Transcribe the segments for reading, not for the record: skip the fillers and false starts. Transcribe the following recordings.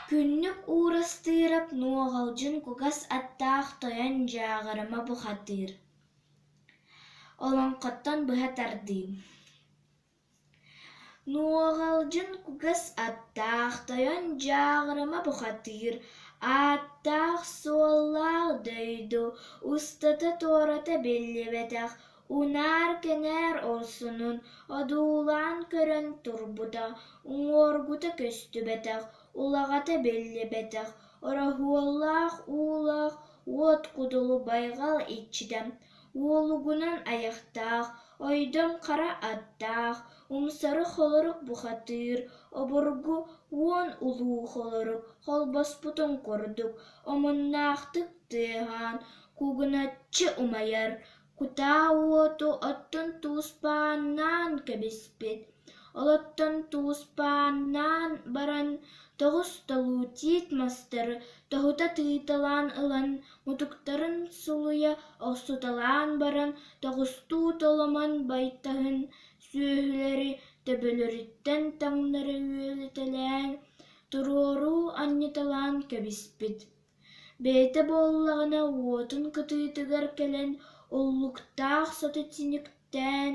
Күннүк Уурастыырап Нуоҕалдьын кугас аттаах тойон Дьааҕырыма бухатыыр Олоҥхоттон быһа тардыы Нуоҕалдьын кугас аттаах тойон Дьааҕырыма бухатыыр ааттаах-суоллаах дойду устата-туората биллибэтэх унаар-кэнээр урсунун одуулаан көрөн турбута, уҥуоргута көстүбэтэх, улаҕата биллибэтэх, ороһуоллаах уулаах уот кудулу байҕал иччитэ, уолугунан айахтаах, ойдом хара аттаах, умсары холорук бухатыыр, обургу уон улуу холорук холбоспутун курдук омуннаахтык тыаһаан куугуначчы умайар, Кутаа уоту оттон тууспааннаан кэбиспит, олоттон тууспааннаан баран тоҕус толуу тиит мастары тоһута тыыталаан ылан мутуктарын сулуйа охсуталаан баран тоҕустуу толомон байтаһын сүөһүлэри төбөлөрүттэн таҥнары үөлүтэлээн туруору анньыталаан кэбиспит. Бэйэтэ буоллаҕына уотун кытыытыгар кэлэн уллуктаах соту тиниктээн,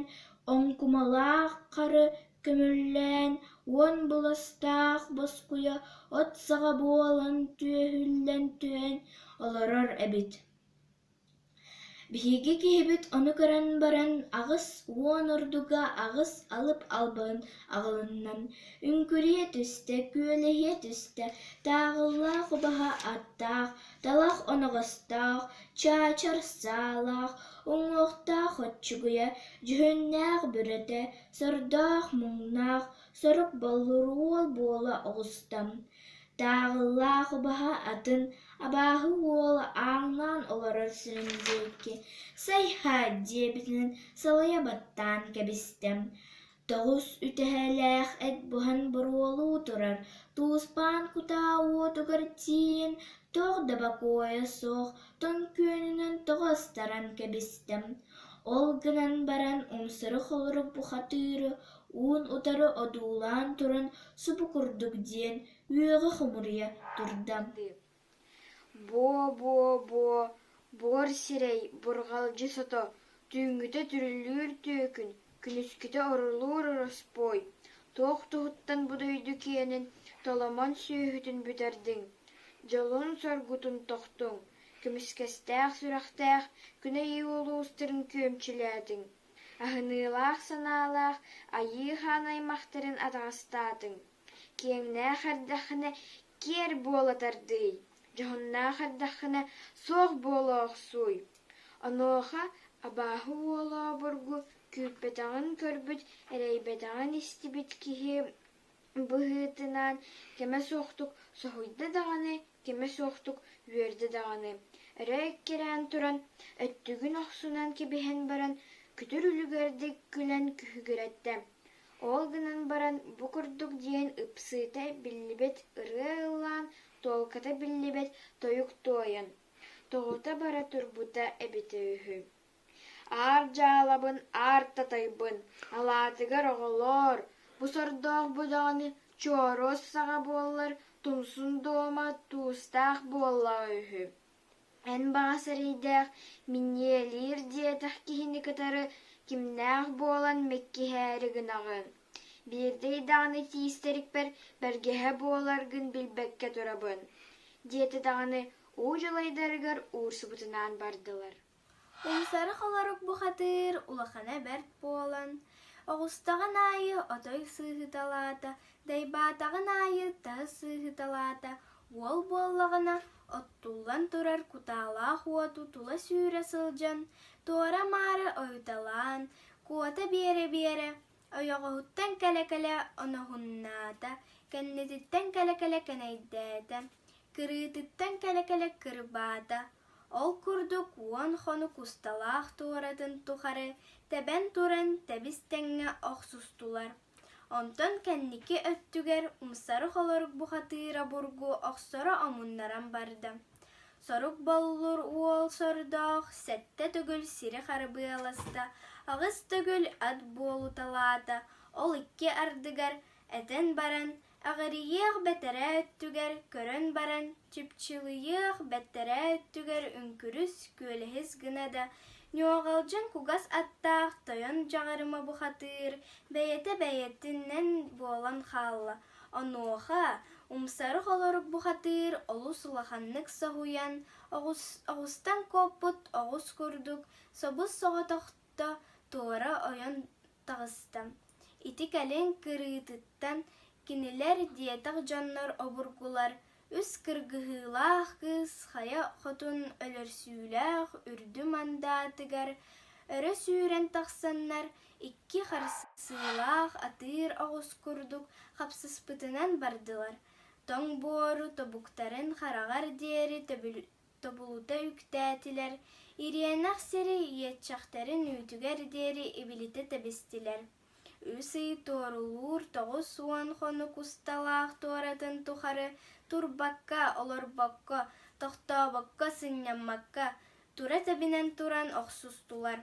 оҥкумалаах хары көмүллээн, уон быластаах боскуйа от саҕа буолан түөһүллэн түһэн олорор эбит. Биһиги киһибит ону көрөн баран 80 ордуга аҕыс алып албаһын аҕылыннан, үҥкүрүйэ түстэ, күөлэһийэ түстэ, тааҕыллаах убаһа аттаах, талах оноҕостоох, чаачар саалаах, уҥуохтаах оччугуйа, дьүһүннээх бүрэтэ, сордоох муҥнаах, сорук боллур уол буола оҕуста. Тааҕыллаах убаһа атын абааһы уола ааҥнаан олорор сирин диэки «Сайһа» диэбитинэн салайа баттаан кэбистэ. Тоҕус үтэһэлээх эт буһан буруолуу турар, тууспаан кутаа уотугар тиийэн туох да бокуойа суох тоҥ күөнүнэн тоҕо ыстаран кэбистэ. Ол гынан баран умсары холорук бухатыыры уун-утары одуулаан туран субу курдук диэн үөҕэ хомуруйа турда. Буо-буо-буо, буор сирэй, бурҕалдьы сото, түүҥҥүтэ түрүлүүр түөкүн, күнүскүтэ орулуур ороспуой, туох туһуттан бу дойду киэнин толомон сүөһүтүн бүтэрдиҥ, дьолун-соргутун тохтуҥ, көмүскэстээх сүрэхтээх күн айыы улуустарын күөмчүлээтиҥ, аһыныылаах санаалаах айыы хаан аймахтарын атаҕастаатыҥ, киэҥнээх эрдэххинэ киэр буола тардыый, дьоһуннаах эрдэххинэ суох буола охсууй. Онуоха абааһы уола обургу күүппэтэҕин көрбүт, эрэйбэтэҕин истибит киһи быһыытынан кэмэ суохтук соһуйда даҕаны, кэмэ суохтук үөрдэ даҕаны, өрө эккирээн туран, өттүгүн охсунан кэбиһэн баран, күтүр үлүгэрдик күлэн күһүгүрэттэ. Ол гынан баран бу курдук диэн ыпсыыта биллибэт ырыа ыллаан, туолката биллибэт тойук туойан, тоҕута бара турбута эбитэ үһү. Аар дьаалабын, аар татайбын, алаатыгар оҕолоор, бу сордоох бу даҕаны чооруос саҕа буоллар, тумсун дуома туустаах буоллаҕа үһү. Эн баҕас эрэйдээх минньиэлиир диэтэх киһини кытары кимнээх буолан мэккиһээри гынаҕын? Биирдэ даҕаны тиистэрикпэр бэргэһэ буоларгын билбэккэ турабын, диэтэ даҕаны уу дьалайдарыгар уурсубутунаан бардылар. Умсары холорук бухатыыр улахана бэрт буолан, оҕустаҕын аайы отой сыыһыталаата, дайбаатаҕын аайы таһы сыыһыталаата, уол буоллаҕына оттуллан турар кутаалаах уоту тула сүүрэ сылдьан, туора-маары ойуталаан, куота биэрэ-биэрэ, ойоҕоһуттан кэлэ-кэлэ оноһуннаата, кэннититтэн кэлэ-кэлэ кэнэйдээтэ, кырыытыттан кэлэ-кэлэ кырбаата. Ол курдук уон хонук усталаах туоратын тухары тэбэн туран тэбис-тэҥҥэ охсустулар. Онтон кэнники өттүгэр умсары холорук бухатыыра бургу охсоро омуннаран барда. Сорук боллур уол сордоох сэттэ төгүл сири харбыаласта, аҕыс төгүл ат буолуталаата, ол икки ардыгар этэн баран Аҕырыйыах бэтэрээ өттүгэр көрөн баран, чыпчылыйыах бэтэрээ өттүгэр үҥкүрүс, күөлэһис гына да, ньуоҕалдьын кугас аттаах тойон Дьаҕарыма бухатыыр бэйэтэ бэйэтинэн буолан хаалла. Онуоха умсары холорук бухатыыр олус улаханнык соһуйан, оҕустан куоппут оҕус курдук собус-соҕотохто туора ойон таҕыста. Ити кэлин кырыытыттан кинилэр диэтэх дьоннор обургулар үс кыргыһыылаах кыыс хайа хотун өлөрсүүлээх үрдү мандаатыгар өрө сүүрэн тахсаннар икки харсыылаах атыыр оҕус курдук хапсыспытынан бардылар, тоҥ буору тобуктарын хараҕар диэри тобулута үктээтилэр, ириэнэх сири иэччэхтэрин үүтүгэр диэри ибилитэ тэбистилэр. Үс ый туорулуур 90 хонук усталаах туоратын тухары турбакка, олорбокко, тохтообокко, сынньаммакка, тура тэбинэн туран охсустулар.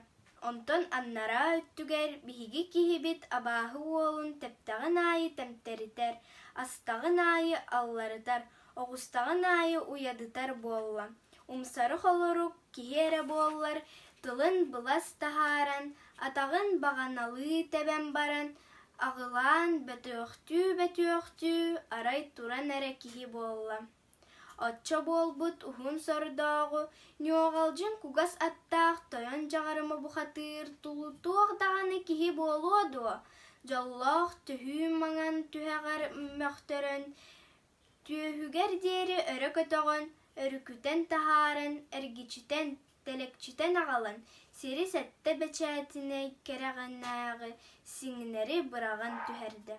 Онтон анараа өттүгэр биһиги киһибит абааһы уолун тэптэҕин аайы тэмтэритэр, астаҕын аайы алларытар, оҕустаҕын аайы уйадытар буолла. Умсары холорук киһи эрэ буоллар, тылын былас таһааран, атаҕын баҕаналыы тэбэн баран, аҕылаан бөтүөхтүү-бөтүөхтүү арай туран эрэ киһи буолла. Оччо буолбут уһун сордооҕу, ньуоҕалдьын кугас аттаах тойон Дьаҕарыма бухатыыр тулутуох даҕаны киһи буолуо дуо, дьоллоох түһүү маҥан түһэҕэр мөхтөрөн, түөһүгэр диэри өрө көтөҕөн, өрүкүтэн таһааран, эргичитэн, тэлэкчитэн аҕалан, сири сэттэ бэчээтинэй кэрэҕинээҕи сиҥнэри быраҕан түһэрдэ.